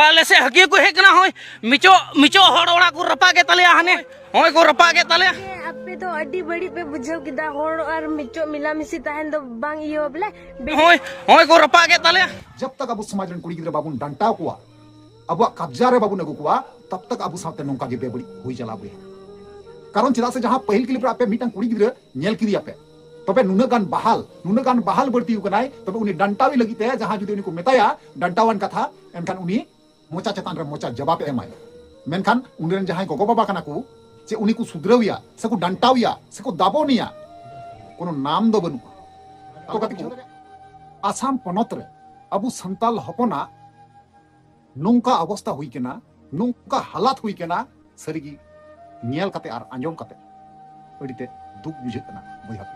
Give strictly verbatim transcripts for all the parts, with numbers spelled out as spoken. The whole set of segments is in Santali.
ᱟᱞᱮ ᱥᱮᱫ ᱦᱟᱹᱠᱤ ᱠᱚ ᱦᱮᱡ ᱠᱟᱱᱟ᱾ ᱦᱚᱸᱭ ᱢᱤᱪᱚᱜ, ᱢᱤᱪᱚᱜ ᱦᱚᱲ ᱚᱲᱟᱜ ᱠᱚ ᱨᱟᱯᱟᱜ ᱠᱮᱫ ᱛᱟᱞᱮᱭᱟ᱾ ᱦᱟᱱᱮ ᱦᱚᱸᱭ ᱠᱚ ᱨᱟᱯᱟᱜ ᱠᱮᱫ ᱛᱟᱞᱮᱭᱟ᱾ ᱟᱯᱮ ᱫᱚ ᱟᱹᱰᱤ ᱵᱟᱹᱲᱤᱡ ᱯᱮ ᱵᱩᱡᱷᱟᱹᱣ ᱠᱮᱫᱟ᱾ ᱦᱚᱲ ᱟᱨ ᱢᱤᱪᱚᱜ ᱢᱮᱞᱟ ᱢᱤᱥᱤ ᱛᱟᱦᱮᱱ ᱫᱚ ᱵᱟᱝ ᱤᱭᱟᱹ ᱵᱚᱞᱮ᱾ ᱦᱚᱸᱭ, ᱦᱚᱸᱭ ᱠᱚ ᱨᱟᱯᱟᱜ ᱠᱮᱫ ᱛᱟᱞᱮᱭᱟ᱾ ᱡᱟᱵ ᱛᱟᱠ ᱟᱵᱚ ᱥᱚᱢᱟᱡᱽ ᱨᱮᱱ ᱠᱩᱲᱤ ᱜᱤᱫᱽᱨᱟᱹ ᱵᱟᱵᱚᱱ ᱰᱟᱱᱴᱟᱣ ᱠᱚᱣᱟ, ᱟᱵᱚᱣᱟᱜ ᱠᱟᱵᱽᱡᱟ ᱨᱮ ᱵᱟᱵᱚᱱ ᱟᱹᱜᱩ ᱠᱚᱣᱟ, ᱛᱟᱵ ᱛᱟᱠ ᱟᱵᱚ ᱥᱟᱶᱛᱮ ᱱᱚᱝᱠᱟ ᱜᱮ ᱵᱮᱵᱟᱹᱲᱤᱡ ᱦᱩᱭ ᱪᱟᱞᱟᱣ ᱜᱮᱭᱟ᱾ ᱠᱟᱨᱚᱱ ᱪᱮᱫᱟᱜ ᱥᱮ ᱡᱟᱦᱟᱸ ᱯᱟᱹᱦᱤᱞ ᱠᱞᱤᱯ ᱨᱮ ᱟᱯᱮ ᱢᱤᱫᱴᱟᱝ ᱠᱩᱲᱤ ᱜᱤᱫᱽᱨᱟᱹ ᱧᱮᱞ ᱠᱮᱫᱮᱭᱟᱯᱮ, ᱛᱚᱵᱮ ᱱᱩᱱᱟᱹᱜ ᱜᱟᱱ ᱵᱟᱦᱟᱞ, ᱱᱩᱱᱟᱹᱜ ᱜᱟᱱ ᱵᱟᱦᱟᱞ ᱵᱟᱹᱲᱛᱤ ᱟᱠᱟᱱᱟᱭ, ᱛᱚᱵᱮ ᱩᱱᱤ ᱰᱟᱱᱴᱟᱣᱤ ᱞᱟᱹᱜᱤᱫ ᱛᱮ ᱡᱟᱦᱟᱸ ᱡᱩᱫᱤ ᱩᱱᱤ ᱠᱚ ᱢᱮᱛᱟᱭᱟ ᱰᱟᱱᱴᱟᱣᱟᱱ ᱠᱟᱛᱷᱟ, ᱮᱱᱠᱷᱟᱱ ᱩᱱᱤ ᱢᱚᱪᱟ ᱪᱮᱛᱟᱱ ᱨᱮ ᱢᱚᱪᱟ ᱡᱟᱵᱟᱵ ᱮ ᱮᱢᱟᱭ᱾ ᱢᱮᱱᱠᱷᱟᱱ ᱩᱱᱤ ᱨᱮᱱ ᱡᱟᱦᱟᱸᱭ ᱜᱚᱜᱚ ᱵᱟᱵᱟ ᱠᱟᱱᱟ ᱠᱚ, ᱪᱮ ᱩᱱᱤ ᱠᱚ ᱥᱩᱫᱷᱨᱟᱹᱣᱮᱭᱟ ᱥᱮ ᱠᱚ ᱫᱟᱵᱚᱱᱮᱭᱟ, ᱠᱳᱱᱳ ᱱᱟᱢ ᱫᱚ ᱵᱟᱹᱱᱩᱜᱼᱟ᱾ ᱛᱚ ᱜᱟᱛᱮ ᱠᱚ, ᱟᱥᱟᱢ ᱯᱚᱱᱚᱛ ᱨᱮ ᱟᱵᱚ ᱥᱟᱱᱛᱟᱞ ᱦᱚᱯᱚᱱᱟᱜ ᱱᱚᱝᱠᱟ ᱚᱵᱚᱥᱛᱟ ᱦᱩᱭ ᱠᱟᱱᱟ, ᱱᱚᱝᱠᱟ ᱦᱟᱞᱟᱛ ᱦᱩᱭ ᱠᱟᱱᱟ, ᱥᱟᱹᱨᱤᱜᱮ ᱧᱮᱞ ᱠᱟᱛᱮ ᱟᱨ ᱟᱸᱡᱚᱢ ᱠᱟᱛᱮ ᱟᱹᱰᱤ ᱛᱮ ᱫᱩᱠ ᱵᱩᱡᱷᱟᱹᱜ ᱠᱟᱱᱟ ᱵᱚᱭᱦᱟ ᱠᱚ᱾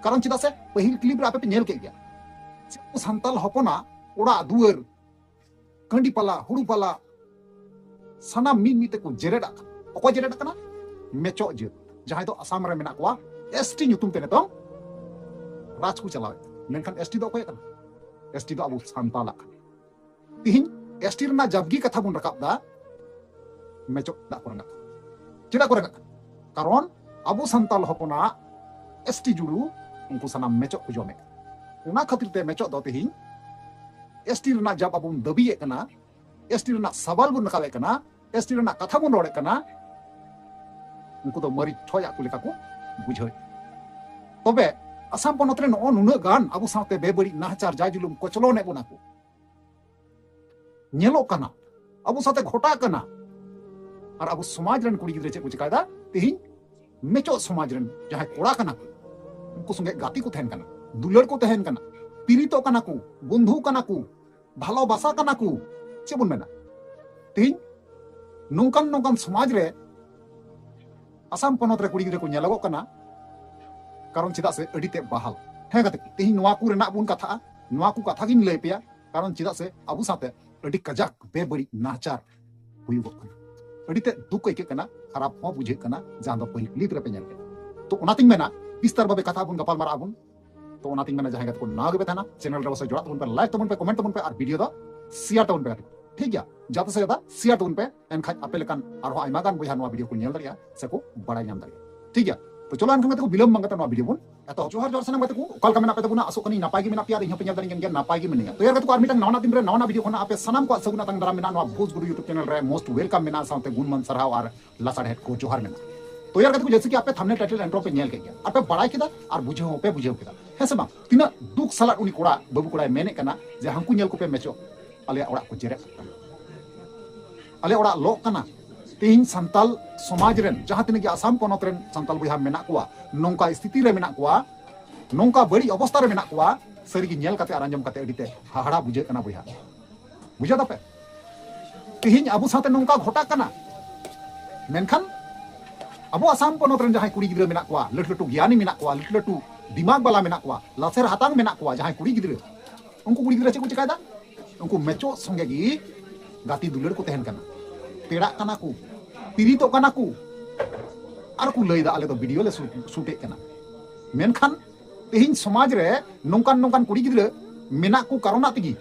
ᱠᱟᱨᱚᱱ ᱪᱮᱫᱟᱜ ᱥᱮ ᱯᱟᱹᱦᱤᱞ ᱠᱞᱤᱯ ᱨᱮ ᱟᱯᱮ ᱯᱮ ᱧᱮᱞ ᱠᱮᱫ ᱜᱮᱭᱟ, ᱥᱟᱱᱛᱟᱞ ᱦᱚᱯᱚᱱᱟᱜ ᱚᱲᱟᱜ ᱫᱩᱣᱟᱹᱨ ᱠᱟᱹᱸᱰᱤ ᱯᱟᱞᱟ, ᱦᱩᱲᱩ ᱯᱟᱞᱟ, ᱥᱟᱱᱟᱢ ᱢᱤᱫ ᱢᱤᱫ ᱛᱮᱠᱚ ᱡᱮᱨᱮᱫ ᱟᱜ ᱠᱟᱱᱟ᱾ ᱚᱠᱚᱭ ᱡᱮᱨᱮᱫ ᱟᱜ ᱠᱟᱱᱟ? ᱢᱮᱪᱚᱜ ᱡᱟᱹᱛ, ᱡᱟᱦᱟᱸᱭ ᱫᱚ ᱟᱥᱟᱢ ᱨᱮ ᱢᱮᱱᱟᱜ ᱠᱚᱣᱟ, ᱮᱥᱴᱤ ᱧᱩᱛᱩᱢ ᱛᱮ ᱱᱤᱛᱚᱝ ᱨᱟᱡᱽ ᱠᱚ ᱪᱟᱞᱟᱣᱮᱫ ᱠᱟᱱᱟ᱾ ᱢᱮᱱᱠᱷᱟᱱ ᱮᱥᱴᱤ ᱫᱚ ᱚᱠᱚᱭᱟᱜ ᱠᱟᱱᱟ? ᱮᱥᱴᱤ ᱫᱚ ᱟᱵᱚ ᱥᱟᱱᱛᱟᱞᱟᱜ ᱠᱟᱱᱟ᱾ ᱛᱤᱦᱤᱧ ᱮᱥᱴᱤ ᱨᱮᱱᱟᱜ ᱡᱟᱵᱜᱤ ᱠᱟᱛᱷᱟ ᱵᱚᱱ ᱨᱟᱠᱟᱵ ᱫᱟ, ᱢᱮᱪᱚᱜ ᱪᱮᱫᱟᱜ ᱠᱚ ᱨᱟᱸᱜᱟᱜ ᱠᱟᱱᱟ? ᱪᱮᱫᱟᱜ ᱠᱚ ᱨᱟᱸᱜᱟᱜ ᱠᱟᱱᱟ? ᱠᱟᱨᱚᱱ ᱟᱵᱚ ᱥᱟᱱᱛᱟᱞ ᱦᱚᱯᱚᱱᱟᱜ ᱮᱥᱴᱤ ᱡᱩᱲᱩ ᱩᱱᱠᱩ ᱥᱟᱱᱟᱢ ᱢᱮᱪᱚᱜ ᱠᱚ ᱡᱚᱢᱮᱫ ᱠᱟᱱᱟ᱾ ᱚᱱᱟ ᱠᱷᱟᱹᱛᱤᱨ ᱛᱮ ᱢᱮᱪᱚᱜ ᱫᱚ ᱛᱤᱦᱤᱧ ᱮᱥᱴᱤ ᱨᱮᱱᱟᱜ ᱡᱟᱵ ᱟᱵᱚ ᱵᱚᱱ ᱫᱟᱹᱵᱤᱭᱮᱫ ᱠᱟᱱᱟ, ᱮᱥᱴᱤ ᱨᱮᱱᱟᱜ ᱥᱟᱵᱟᱞ ᱵᱚᱱ ᱨᱟᱠᱟᱵᱮᱫ ᱠᱟᱱᱟ, ᱮᱥᱴᱤ ᱨᱮᱱᱟᱜ ᱠᱟᱛᱷᱟ ᱵᱚᱱ ᱨᱚᱲᱮᱫ ᱠᱟᱱᱟ, ᱩᱱᱠᱩ ᱫᱚ ᱢᱟᱹᱨᱤᱪ ᱴᱷᱚᱡᱟᱜ ᱠᱚ ᱞᱮᱠᱟ ᱠᱚ ᱵᱩᱡᱷᱟᱹᱣᱮᱫ ᱠᱟᱱᱟ᱾ ᱛᱚᱵᱮ ᱟᱥᱟᱢ ᱯᱚᱱᱚᱛ ᱨᱮ ᱱᱚᱜᱼᱚ ᱱᱩᱱᱟᱹᱜ ᱜᱟᱱ ᱟᱵᱚ ᱥᱟᱶᱛᱮ ᱵᱮᱵᱟᱹᱲᱤᱡ ᱱᱟᱦᱟᱪᱟᱨ ᱡᱟᱭ ᱡᱩᱞᱩᱢ ᱠᱚᱪᱞᱚᱱᱮᱫ ᱵᱚᱱᱟ ᱠᱚ, ᱧᱮᱞᱚᱜ ᱠᱟᱱᱟ, ᱟᱵᱚ ᱥᱟᱶᱛᱮ ᱜᱷᱚᱴᱟᱜ ᱠᱟᱱᱟ᱾ ᱟᱨ ᱟᱵᱚ ᱥᱚᱢᱟᱡᱽ ᱨᱮᱱ ᱠᱩᱲᱤ ᱜᱤᱫᱽᱨᱟᱹ ᱪᱮᱫ ᱠᱚ ᱪᱤᱠᱟᱭᱮᱫᱟ? ᱛᱮᱦᱮᱧ ᱢᱮᱪᱚᱜ ᱥᱚᱢᱟᱡᱽ ᱨᱮᱱ ᱡᱟᱦᱟᱸᱭ ᱠᱚᱲᱟ ᱠᱟᱱᱟ ᱠᱚ, ᱩᱱᱠᱩ ᱥᱚᱸᱜᱮ ᱜᱟᱛᱮ ᱠᱚ ᱛᱟᱦᱮᱱ ᱠᱟᱱᱟ, ᱫᱩᱞᱟᱹᱲ ᱠᱚ ᱛᱟᱦᱮᱱ ᱠᱟᱱᱟ, ᱯᱤᱨᱤᱛᱚᱜ ᱠᱟᱱᱟ ᱠᱚ, ᱵᱚᱱᱫᱷᱩ ᱠᱟᱱᱟ ᱠᱚ, ᱵᱷᱟᱞᱚᱵᱟᱥᱟ ᱠᱟᱱᱟ ᱠᱚ᱾ ᱪᱮᱫ ᱵᱚᱱ ᱢᱮᱱᱟ? ᱛᱮᱦᱮᱧ ᱱᱚᱝᱠᱟᱱ ᱱᱚᱝᱠᱟᱱ ᱥᱚᱢᱟᱡᱽ ᱨᱮ ᱟᱥᱟᱢ ᱯᱚᱱᱚᱛ ᱨᱮ ᱠᱩᱲᱤ ᱜᱤᱫᱽᱨᱟᱹ ᱠᱚ ᱧᱮᱞᱚᱜᱚᱜ ᱠᱟᱱᱟ᱾ ᱠᱟᱨᱚᱱ ᱪᱮᱫᱟᱜ ᱥᱮ ᱟᱹᱰᱤ ᱛᱮᱫ ᱵᱟᱦᱟᱞ᱾ ᱦᱮᱸ ᱜᱟᱛᱮ ᱠᱚ, ᱛᱮᱦᱮᱧ ᱱᱚᱣᱟ ᱠᱚ ᱨᱮᱱᱟᱜ ᱵᱚᱱ ᱠᱟᱛᱷᱟᱜᱼᱟ, ᱱᱚᱣᱟ ᱠᱚ ᱠᱟᱛᱷᱟ ᱜᱤᱧ ᱞᱟᱹᱭ ᱯᱮᱭᱟ᱾ ᱠᱟᱨᱚᱱ ᱪᱮᱫᱟᱜ ᱥᱮ ᱟᱵᱚ ᱥᱟᱶᱛᱮ ᱟᱹᱰᱤ ᱠᱟᱡᱟᱠ ᱵᱮᱵᱟᱹᱲᱤᱡ ᱱᱟᱦᱟᱪᱟᱨ ᱦᱩᱭᱩᱜᱚᱜ ᱠᱟᱱᱟ᱾ ᱟᱹᱰᱤ ᱛᱮᱫ ᱫᱩᱠ ᱟᱹᱭᱠᱟᱹᱜ ᱠᱟᱱᱟ, ᱠᱷᱟᱨᱟᱯ ᱦᱚᱸ ᱵᱩᱡᱷᱟᱹᱜ ᱠᱟᱱᱟ, ᱡᱟᱦᱟᱸ ᱫᱚ ᱯᱟᱹᱦᱤᱞ ᱠᱞᱤᱯ ᱨᱮᱯᱮ ᱧᱮᱞ ᱠᱮᱫᱟ᱾ ᱛᱚ ᱚᱱᱟᱛᱤᱧ ᱢᱮᱱᱟ, ᱵᱤᱥᱛᱟᱨ ᱵᱷᱟᱵᱮ ᱠᱟᱛᱷᱟ ᱵᱚᱱ ᱜᱟᱯᱟᱞ ᱢᱟᱨᱟᱜ ᱟᱵᱚᱱ᱾ ᱛᱚ ᱚᱱᱟᱛᱤᱧ ᱢᱮᱱᱟ, ᱡᱟᱦᱟᱸᱭ ᱜᱟᱛᱮ ᱠᱚ ᱱᱟᱣᱟ ᱜᱮᱯᱮ ᱛᱟᱦᱮᱱᱟ, ᱪᱮᱱᱮᱞ ᱨᱮ ᱚᱵᱚᱥᱥᱳᱭ ᱡᱚᱲᱟᱜ ᱛᱟᱵᱚᱱ ᱯᱮ, ᱞᱟᱭᱤᱠ ᱛᱟᱵᱚᱱ ᱯᱮ, ᱠᱚᱢᱮᱱᱴ ᱛᱟᱵᱚᱱ ᱯᱮ, ᱟᱨ ᱵᱷᱤᱰᱤᱭᱳ ᱫᱚ ᱥᱮᱭᱟᱨ ᱛᱟᱵᱚᱱ ᱯᱮ ᱜᱟᱛᱮ ᱠᱚ, ᱴᱷᱤᱠ ᱜᱮᱭᱟ? ᱡᱟᱛᱮ ᱥᱮ ᱡᱟᱛᱮ ᱥᱮᱭᱟᱨ ᱛᱟᱵᱚᱱ ᱯᱮ, ᱮᱱᱠᱷᱟᱱ ᱟᱯᱮ ᱞᱮᱠᱟᱱ ᱟᱨᱦᱚᱸ ᱟᱭᱢᱟ ᱜᱟᱱ ᱵᱚᱭᱦᱟ ᱱᱚᱣᱟ ᱵᱷᱤᱰᱤᱭᱳ ᱠᱚ ᱧᱮᱞ ᱫᱟᱲᱮᱭᱟᱜᱼᱟ ᱥᱮᱠᱚ ᱵᱟᱲᱟᱭ ᱧᱟᱢ ᱫᱟᱲᱮᱭᱟᱜᱼᱟ, ᱴᱷᱤᱠ ᱜᱮᱭᱟ? ᱛᱚ ᱪᱚᱞᱚ ᱮᱱᱠᱷᱟᱱ ᱜᱟᱛᱮ ᱠᱚ, ᱵᱤᱞᱚᱢ ᱵᱟᱝ ᱠᱟᱛᱮ ᱱᱚᱣᱟ ᱵᱷᱤᱰᱤᱭᱳ ᱵᱚᱱ ᱮᱛᱚᱦᱚᱵ᱾ ᱡᱚᱦᱟᱨ ᱡᱚᱦᱟᱨ ᱥᱟᱱᱟᱢ ᱜᱟᱛᱮ ᱠᱚ, ᱚᱠᱟ ᱞᱮᱠᱟ ᱢᱮᱱᱟᱜ ᱯᱮ ᱛᱟᱵᱚᱱᱟ? ᱟᱥᱚᱜ ᱠᱟᱹᱱᱟᱹᱧ ᱱᱟᱯᱟᱭ ᱜᱮ ᱢᱮᱱᱟᱜ ᱯᱮᱭᱟ ᱟᱨ ᱤᱧ ᱦᱚᱸᱯᱮ ᱧᱮᱞ ᱫᱟᱲᱮᱧ ᱠᱟᱱ ᱜᱮᱭᱟ, ᱱᱟᱯᱟᱭ ᱜᱮ ᱢᱤᱱᱟᱹᱧᱟ᱾ ᱛᱚ ᱭᱟᱨ ᱜᱟᱛᱮ ᱠᱚ, ᱟᱨ ᱢᱤᱫᱴᱟᱝ ᱱᱟᱣᱟ ᱫᱤᱱ ᱨᱮ ᱱᱟᱣᱟ ᱵᱷᱤᱰᱤᱭᱳ ᱠᱷᱚᱱᱟᱜ ᱟᱯᱮ ᱥᱟᱱᱟᱢ ᱠᱚᱣᱟᱜ ᱥᱟᱹᱜᱩᱱ ᱟᱛᱟᱝ ᱫᱟᱨᱟᱢ ᱢᱮᱱᱟᱜᱼᱟ, ᱱᱚᱣᱟ ᱵᱷᱳᱡᱽ ᱜᱩᱨᱩ YouTube ᱪᱮᱱᱮᱞ ᱨᱮ most welcome ᱢᱮᱱᱟᱜᱼᱟ, ᱥᱟᱶᱛᱮ ᱜᱩᱱ ᱢᱟᱱ ᱥᱟᱨᱦᱟᱣ ᱟᱨ ᱞᱟᱥᱟᱲᱦᱮᱫ ᱠᱚ ᱡᱚᱦᱟᱨ ᱢᱮᱱᱟᱜᱼᱟ᱾ ᱛᱚ ᱭᱟᱨ ᱜᱟᱛᱮ ᱠᱚ, ᱡᱮᱭᱥᱮ ᱠᱤ ᱟᱯᱮ ᱛᱷᱟᱢᱵᱱᱮᱞ ᱴᱟᱭᱴᱮᱞ ᱤᱱᱴᱨᱳ ᱯᱮ ᱧᱮᱞ ᱠᱮᱫ ᱜᱮᱭᱟ, ᱟᱨ ᱯᱮ ᱵᱟᱲᱟᱭ ᱠᱮᱫᱟ ᱟᱨ ᱵᱩᱡᱷᱟᱹᱣ ᱦᱚᱸᱯᱮ ᱵᱩᱡᱷᱟᱹᱣ ᱠᱮᱫᱟ, ᱦᱮᱸ ᱥᱮ ᱵᱟᱝ? ᱛᱤᱱᱟᱹᱜ ᱫᱩᱠ ᱥᱟᱞᱟᱜ ᱩᱱᱤ ᱠᱚᱲᱟ, ᱵᱟᱹᱵᱩ ᱠᱚᱲᱟᱭ ᱢᱮᱱᱮᱫ ᱠᱟᱱᱟ ᱡᱮ ᱦᱟᱹᱱᱠᱩ ᱧᱮᱞ ᱠᱚᱯᱮ ᱢᱮᱪᱚ, ᱟᱞᱮᱭᱟᱜ ᱚᱲᱟᱜ ᱠᱚ ᱡᱮᱨᱮᱫ ᱠᱟᱱᱟ, ᱟᱞᱮ ᱚᱲᱟᱜ ᱞᱚᱜ ᱠᱟᱱᱟ᱾ ᱛᱮᱦᱮᱧ ᱥᱟᱱᱛᱟᱞ ᱥᱚᱢᱟᱡᱽ ᱨᱮᱱ ᱡᱟᱦᱟᱸ ᱛᱤᱱᱟᱹᱜ ᱜᱮ ᱟᱥᱟᱢ ᱯᱚᱱᱚᱛ ᱨᱮᱱ ᱥᱟᱱᱛᱟᱞ ᱵᱚᱭᱦᱟ ᱢᱮᱱᱟᱜ ᱠᱚᱣᱟ, ᱱᱚᱝᱠᱟ ᱥᱛᱷᱤᱛᱤ ᱨᱮ ᱢᱮᱱᱟᱜ ᱠᱚᱣᱟ, ᱱᱚᱝᱠᱟ ᱵᱟᱹᱲᱤᱡ ᱚᱵᱚᱥᱛᱟ ᱨᱮ ᱢᱮᱱᱟᱜ ᱠᱚᱣᱟ, ᱥᱟᱹᱨᱤᱜᱮ ᱧᱮᱞ ᱠᱟᱛᱮ ᱟᱨ ᱟᱸᱡᱚᱢ ᱠᱟᱛᱮ ᱟᱹᱰᱤ ᱛᱮ ᱦᱟᱦᱟᱲᱟ ᱵᱩᱡᱷᱟᱹᱜ ᱠᱟᱱᱟ ᱵᱚᱭᱦᱟ᱾ ᱵᱩᱡᱷᱟᱹᱣ ᱫᱟᱯᱮ? ᱛᱮᱦᱮᱧ ᱟᱵᱚ ᱥᱟᱶᱛᱮ ᱱᱚᱝᱠᱟ ᱜᱷᱚᱴᱟᱜ ᱠᱟᱱᱟ, ᱢᱮᱱᱠᱷᱟᱱ ᱟᱵᱚ ᱟᱥᱟᱢ ᱯᱚᱱᱚᱛ ᱨᱮᱱ ᱡᱟᱦᱟᱸᱭ ᱠᱩᱲᱤ ᱜᱤᱫᱽᱨᱟᱹ ᱢᱮᱱᱟᱜ ᱠᱚᱣᱟ, ᱞᱟᱹᱴᱩ ᱞᱟᱹᱴᱩ ᱜᱮᱭᱟᱱᱤ ᱢᱮᱱᱟᱜ ᱠᱚᱣᱟ, ᱞᱟᱹᱴᱩ ᱞᱟᱹᱴᱩ ᱫᱤᱢᱟᱜᱽ ᱵᱟᱞᱟ ᱢᱮᱱᱟᱜ ᱠᱚᱣᱟ, ᱞᱟᱥᱮᱨ ᱦᱟᱛᱟᱝ ᱢᱮᱱᱟᱜ ᱠᱚᱣᱟ, ᱡᱟᱦᱟᱸᱭ ᱠᱩᱲᱤ ᱜᱤᱫᱽᱨᱟᱹ, ᱩᱱᱠᱩ ᱠᱩᱲᱤ ᱜᱤᱫᱽᱨᱟᱹ ᱪᱮᱫ ᱠᱚ ᱪᱮᱠᱟᱭᱮᱫᱟ? ᱩᱱᱠᱩ ᱢᱮᱪᱚᱜ ᱥᱚᱸᱜᱮ ᱜᱮ ᱜᱟᱛᱮ ᱫᱩᱞᱟᱹᱲ ᱠᱚ ᱛᱟᱦᱮᱱ ᱠᱟᱱᱟ, ᱯᱮᱲᱟᱜ ᱠᱟᱱᱟ ᱠᱚ, ᱯᱤᱨᱤᱛᱚᱜ ᱠᱟᱱᱟ ᱠᱚ, ᱟᱨ ᱠᱚ ᱞᱟᱹᱭᱫᱟ ᱟᱞᱮ ᱫᱚ ᱵᱷᱤᱰᱤᱭᱳ ᱞᱮ ᱥᱩᱴ, ᱥᱩᱴᱮᱫ ᱠᱟᱱᱟ᱾ ᱢᱮᱱᱠᱷᱟᱱ ᱛᱮᱦᱮᱧ ᱥᱚᱢᱟᱡᱽ ᱨᱮ ᱱᱚᱝᱠᱟᱱ ᱱᱚᱝᱠᱟᱱ ᱠᱩᱲᱤ ᱜᱤᱫᱽᱨᱟᱹ ᱢᱮᱱᱟᱜ ᱠᱚ ᱠᱟᱨᱚᱱᱟᱜ ᱛᱮᱜᱮ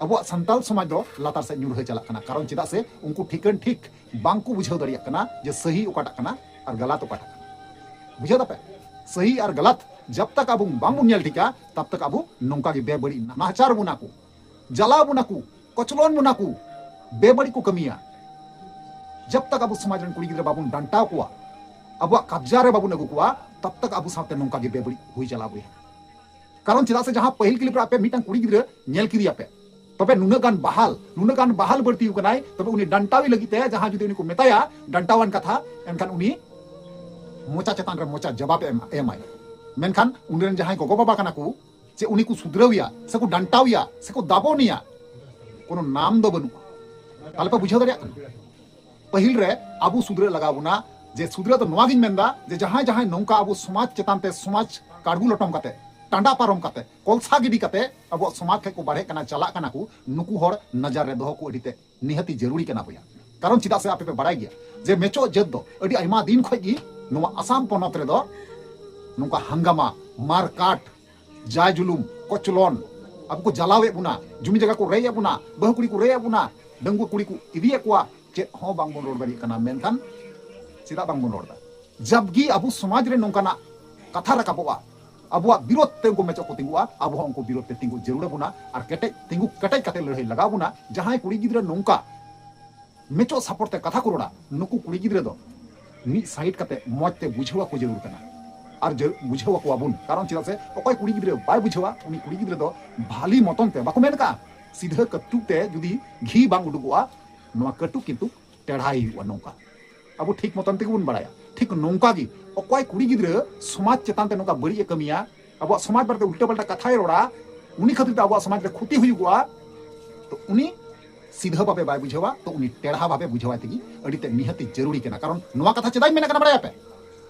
ᱟᱵᱚᱣᱟᱜ ᱥᱟᱱᱛᱟᱞ ᱥᱚᱢᱟᱡᱽ ᱫᱚ ᱞᱟᱛᱟᱨ ᱥᱮᱫ ᱧᱩᱨᱦᱟᱹ ᱪᱟᱞᱟᱜ ᱠᱟᱱᱟ᱾ ᱠᱟᱨᱚᱱ ᱪᱮᱫᱟᱜ ᱥᱮ ᱩᱱᱠᱩ ᱴᱷᱤᱠᱟᱹᱱ ᱴᱷᱤᱠ ᱵᱟᱝ ᱠᱚ ᱵᱩᱡᱷᱟᱹᱣ ᱫᱟᱲᱮᱭᱟᱜ ᱠᱟᱱᱟ ᱡᱮ ᱥᱟᱹᱦᱤ ᱚᱠᱟᱴᱟᱜ ᱠᱟᱱᱟ ᱟᱨ ᱜᱟᱞᱟᱛ ᱚᱠᱟᱴᱟᱜ ᱠᱟᱱᱟ᱾ ᱵᱩᱡᱷᱟᱹᱣ ᱫᱟᱯᱮ? ᱥᱟᱹᱦᱤ ᱟᱨ ᱜᱟᱞᱟᱛ ᱡᱟᱵ ᱛᱟᱠ ᱟᱵᱚ ᱵᱟᱝ ᱵᱚᱱ ᱧᱮᱞ ᱴᱷᱤᱠᱟ, ᱛᱟᱵ ᱛᱟᱠ ᱟᱵᱚ ᱱᱚᱝᱠᱟ ᱜᱮ ᱵᱮᱵᱟᱹᱲᱤᱡ ᱱᱟᱦᱟᱪᱟᱨ ᱵᱚᱱᱟ ᱠᱚ, ᱡᱟᱞᱟᱣ ᱵᱚᱱᱟ ᱠᱚ, ᱠᱚᱪᱞᱚᱱ ᱵᱚᱱᱟ ᱠᱚ, ᱵᱮᱵᱟᱹᱲᱤᱡ ᱠᱚ ᱠᱟᱹᱢᱤᱭᱟ᱾ ᱡᱟᱵ ᱛᱟᱠ ᱟᱵᱚ ᱥᱚᱢᱟᱡᱽ ᱨᱮᱱ ᱠᱩᱲᱤ ᱜᱤᱫᱽᱨᱟᱹ ᱵᱟᱵᱚᱱ ᱰᱟᱱᱴᱟᱣ ᱠᱚᱣᱟ, ᱟᱵᱚᱣᱟᱜ ᱠᱟᱵᱽᱡᱟ ᱨᱮ ᱵᱟᱵᱚᱱ ᱟᱹᱜᱩ ᱠᱚᱣᱟ, ᱛᱟᱵ ᱛᱟᱠ ᱟᱵᱚ ᱥᱟᱶᱛᱮ ᱱᱚᱝᱠᱟ ᱜᱮ ᱵᱮᱵᱟᱹᱲᱤᱡ ᱦᱩᱭ ᱪᱟᱞᱟᱣ ᱵᱚᱭᱦᱟ᱾ ᱠᱟᱨᱚᱱ ᱪᱮᱫᱟᱜ ᱥᱮ ᱡᱟᱦᱟᱸ ᱯᱟᱹᱦᱤᱞ ᱠᱞᱤᱯ ᱨᱮ ᱟᱯᱮ ᱢᱤᱫᱴᱟᱝ ᱠᱩᱲᱤ ᱜᱤᱫᱽᱨᱟᱹ ᱧᱮᱞ ᱠᱮᱫᱮᱭᱟᱯᱮ, ᱛᱚᱵᱮ ᱱᱩᱱᱟᱹᱜ ᱜᱟᱱ ᱵᱟᱦᱟᱞ, ᱱᱩᱱᱟᱹᱜ ᱜᱟᱱ ᱵᱟᱦᱟᱞ ᱵᱟᱹᱲᱛᱤ ᱟᱠᱟᱱᱟᱭ, ᱛᱚᱵᱮ ᱩᱱᱤ ᱰᱟᱱᱴᱟᱣᱤ ᱞᱟᱹᱜᱤᱫ ᱛᱮ ᱡᱟᱦᱟᱸ ᱡᱩᱫᱤ ᱩᱱᱤ ᱠᱚ ᱢᱮᱛᱟᱭᱟ ᱰᱟᱱᱴᱟᱣᱟᱱ ᱠᱟᱛᱷᱟ, ᱮᱱᱠᱷᱟᱱ ᱩᱱᱤ ᱢᱚᱪᱟ ᱪᱮᱛᱟᱱ ᱨᱮ ᱢᱚᱪᱟ ᱡᱟᱵᱟᱵ ᱮ ᱮᱢᱟ, ᱮᱢᱟᱭ᱾ ᱢᱮᱱᱠᱷᱟᱱ ᱩᱱᱤ ᱨᱮᱱ ᱡᱟᱦᱟᱸᱭ ᱜᱚᱜᱚ ᱵᱟᱵᱟ ᱠᱟᱱᱟ ᱠᱚ, ᱪᱮ ᱩᱱᱤ ᱠᱚ ᱥᱩᱫᱷᱨᱟᱹᱣᱮᱭᱟ ᱥᱮᱠᱚ ᱰᱟᱱᱴᱟᱣᱮᱭᱟ ᱥᱮᱠᱚ ᱫᱟᱵᱚᱱᱮᱭᱟ, ᱠᱳᱱᱳ ᱱᱟᱢ ᱫᱚ ᱵᱟᱹᱱᱩᱜᱼᱟ᱾ ᱛᱟᱦᱞᱮ ᱯᱮ ᱵᱩᱡᱷᱟᱹᱣ ᱫᱟᱲᱮᱭᱟᱜ ᱠᱟᱱᱟ? ᱯᱟᱹᱦᱤᱞ ᱨᱮ ᱟᱵᱚ ᱥᱩᱫᱷᱨᱟᱹᱜ ᱞᱟᱜᱟᱣ ᱵᱚᱱᱟ, ᱡᱮ ᱥᱩᱫᱷᱨᱟᱹ ᱫᱚ ᱱᱚᱣᱟ ᱜᱤᱧ ᱢᱮᱱᱫᱟ ᱡᱮ ᱡᱟᱦᱟᱸᱭ ᱡᱟᱦᱟᱸᱭ ᱱᱚᱝᱠᱟ ᱟᱵᱚ ᱥᱚᱢᱟᱡᱽ ᱪᱮᱛᱟᱱ ᱛᱮ ᱥᱚᱢᱟᱡᱽ ᱠᱟᱲᱜᱩ ᱞᱚᱴᱚᱢ ᱠᱟᱛᱮ, ᱴᱟᱸᱰᱟ ᱯᱟᱨᱚᱢ ᱠᱟᱛᱮ, ᱠᱚᱞᱥᱟ ᱜᱤᱰᱤ ᱠᱟᱛᱮ ᱟᱵᱚᱣᱟᱜ ᱥᱚᱢᱟᱡᱽ ᱠᱷᱚᱡ ᱠᱚ ᱵᱟᱲᱦᱮᱜ ᱠᱟᱱᱟ, ᱪᱟᱞᱟᱜ ᱠᱟᱱᱟ ᱠᱚ, ᱱᱩᱠᱩ ᱦᱚᱲ ᱱᱟᱡᱟᱨ ᱨᱮ ᱫᱚᱦᱚ ᱠᱚ ᱟᱹᱰᱤ ᱛᱮ ᱱᱤᱦᱟᱹᱛᱤ ᱡᱟᱹᱨᱩᱲᱤ ᱠᱟᱱᱟ ᱵᱚᱭᱦᱟ᱾ ᱠᱟᱨᱚᱱ ᱪᱮᱫᱟᱜ ᱥᱮ ᱟᱯᱮ ᱯᱮ ᱵᱟᱲᱟᱭ ᱜᱮᱭᱟ ᱡᱮ ᱢᱮᱪᱚᱜ ᱡᱟᱹᱛ ᱫᱚ ᱟᱹᱰᱤ ᱟᱭᱢᱟ ᱫᱤᱱ ᱠᱷᱚᱡ ᱜᱮ ᱱᱚᱣᱟ ᱟᱥᱟᱢ ᱯᱚᱱᱚᱛ ᱨᱮᱫᱚ ᱱᱚᱝᱠᱟ ᱦᱟᱝᱜᱟᱢᱟ, ᱢᱟᱨᱠᱟᱴ, ᱡᱟᱭ ᱡᱩᱞᱩᱢ, ᱠᱚᱪᱞᱚᱱ, ᱟᱵᱚ ᱠᱚ ᱡᱟᱞᱟᱣᱮᱫ ᱵᱚᱱᱟ, ᱡᱩᱢᱤ ᱡᱟᱭᱜᱟ ᱠᱚ ᱨᱮᱡ ᱮᱫ ᱵᱚᱱᱟ, ᱵᱟᱹᱦᱩ ᱠᱩᱲᱤ ᱠᱚ ᱨᱮᱡ ᱮᱫ ᱵᱚᱱᱟ, ᱰᱟᱺᱜᱩᱣᱟᱹ ᱠᱩᱲᱤ ᱠᱚ ᱤᱫᱤᱭᱮᱫ ᱠᱚᱣᱟ, ᱪᱮᱫ ᱦᱚᱸ ᱵᱟᱝᱵᱚᱱ ᱨᱚᱲ ᱫᱟᱲᱮᱭᱟᱜ ᱠᱟᱱᱟ᱾ ᱢᱮᱱᱠᱷᱟᱱ ᱪᱮᱫᱟᱜ ᱵᱟᱝᱵᱚᱱ ᱨᱚᱲ ᱮᱫᱟ? ᱡᱟᱵᱜᱤ ᱟᱵᱚ ᱥᱚᱢᱟᱡᱽ ᱨᱮ ᱱᱚᱝᱠᱟᱱᱟᱜ ᱠᱟᱛᱷᱟ ᱨᱟᱠᱟᱵᱚᱜᱼᱟ, ᱟᱵᱚᱣᱟᱜ ᱵᱤᱨᱳᱫᱷ ᱛᱮ ᱩᱱᱠᱩ ᱢᱮᱪᱚᱜ ᱠᱚ ᱛᱤᱸᱜᱩᱜᱼᱟ, ᱟᱵᱚ ᱦᱚᱸ ᱩᱱᱠᱩ ᱵᱤᱨᱳᱫᱷ ᱛᱮ ᱛᱤᱸᱜᱩ ᱡᱟᱹᱨᱩᱲ ᱟᱵᱚᱱᱟ᱾ ᱟᱨ ᱠᱮᱴᱮᱡ, ᱛᱤᱸᱜᱩ ᱠᱮᱴᱮᱡ ᱠᱟᱛᱮ ᱞᱟᱹᱲᱦᱟᱹᱭ ᱞᱟᱜᱟᱣ ᱵᱚᱱᱟ᱾ ᱡᱟᱦᱟᱸᱭ ᱠᱩᱲᱤ ᱜᱤᱫᱽᱨᱟᱹ ᱱᱚᱝᱠᱟ ᱢᱮᱪᱚᱜ ᱥᱟᱯᱚᱨ ᱛᱮ ᱠᱟᱛᱷᱟ ᱠᱚ ᱨᱚᱲᱟ, ᱱᱩᱠᱩ ᱠᱩᱲᱤ ᱜᱤᱫᱽᱨᱟᱹ ᱫᱚ ᱢᱤᱫ ᱥᱟᱭᱤᱰ ᱠᱟᱛᱮ ᱢᱚᱡᱽ ᱛᱮ ᱵᱩᱡᱷᱟᱹᱣ ᱟᱠᱚ ᱡᱟᱹᱨᱩᱲ ᱠᱟᱱᱟ᱾ ᱟᱨ ᱡᱟᱹ-, ᱵᱩᱡᱷᱟᱹᱣ ᱟᱠᱚᱣᱟ ᱵᱚᱱ, ᱠᱟᱨᱚᱱ ᱪᱮᱫᱟᱜ ᱥᱮ ᱚᱠᱚᱭ ᱠᱩᱲᱤ ᱜᱤᱫᱽᱨᱟᱹ ᱵᱟᱭ ᱵᱩᱡᱷᱟᱹᱣᱟ, ᱩᱱᱤ ᱠᱩᱲᱤ ᱜᱤᱫᱽᱨᱟᱹ ᱫᱚ ᱵᱷᱟᱞᱤ ᱢᱚᱛᱚᱱ ᱛᱮ, ᱵᱟᱠᱚ ᱢᱮᱱ ᱠᱟᱜᱼᱟ, ᱥᱤᱫᱷᱟᱹ ᱠᱟᱹᱴᱩᱵ ᱛᱮ ᱡᱩᱫᱤ ᱜᱷᱤ ᱵᱟᱝ ᱩᱰᱩᱠᱚᱜᱼᱟ, ᱱᱚᱣᱟ ᱠᱟᱹᱴᱩᱵ ᱠᱤᱱᱛᱩ ᱴᱮᱲᱦᱟᱭ ᱦᱩᱭᱩᱜᱼᱟ᱾ ᱱᱚᱝᱠᱟ ᱟᱵᱚ ᱴᱷᱤᱠ ᱢᱚᱛᱚᱱ ᱛᱮᱜᱮ ᱵᱚᱱ ᱵᱟᱲᱟᱭᱟ᱾ ᱴᱷᱤᱠ ᱱᱚᱝᱠᱟ ᱜᱮ ᱚᱠᱚᱭ ᱠᱩᱲᱤ ᱜᱤᱫᱽᱨᱟᱹ ᱥᱚᱢᱟᱡᱽ ᱪᱮᱛᱟᱱ ᱛᱮ ᱱᱚᱝᱠᱟ ᱵᱟᱹᱲᱤᱡ ᱮ ᱠᱟᱹᱢᱤᱭᱟ, ᱟᱵᱚᱣᱟᱜ ᱥᱚᱢᱟᱡᱽ ᱵᱟᱨᱮᱛᱮ ᱩᱞᱴᱟᱹ ᱯᱟᱞᱴᱟ ᱠᱟᱛᱷᱟᱭ ᱨᱚᱲᱟ, ᱩᱱᱤ ᱠᱷᱟᱹᱛᱤᱨ ᱛᱮ ᱟᱵᱚᱣᱟᱜ ᱥᱚᱢᱟᱡᱽ ᱨᱮ ᱠᱷᱚᱛᱤ ᱦᱩᱭᱩᱜᱚᱜᱼᱟ, ᱛᱚ ᱩᱱᱤ ᱥᱤᱫᱷᱟᱹ ᱵᱷᱟᱵᱮ ᱵᱟᱭ ᱵᱩᱡᱷᱟᱹᱣᱟ, ᱛᱚ ᱩᱱᱤ ᱴᱮᱲᱦᱟ ᱵᱷᱟᱵᱮ ᱵᱩᱡᱷᱟᱹᱣᱟᱭ ᱛᱮᱜᱮ ᱟᱹᱰᱤ ᱛᱮᱫ ᱱᱤᱦᱟᱹᱛᱤ ᱡᱟᱹᱨᱩᱲᱤ ᱠᱟᱱᱟ᱾ ᱠᱟᱨᱚᱱ ᱱᱚᱣᱟ ᱠᱟᱛᱷᱟ ᱪᱮᱫᱟᱜ ᱤᱧ ᱢᱮᱱᱮᱫ ᱠᱟᱱᱟ ᱵᱟᱲᱟᱭᱟᱯᱮ?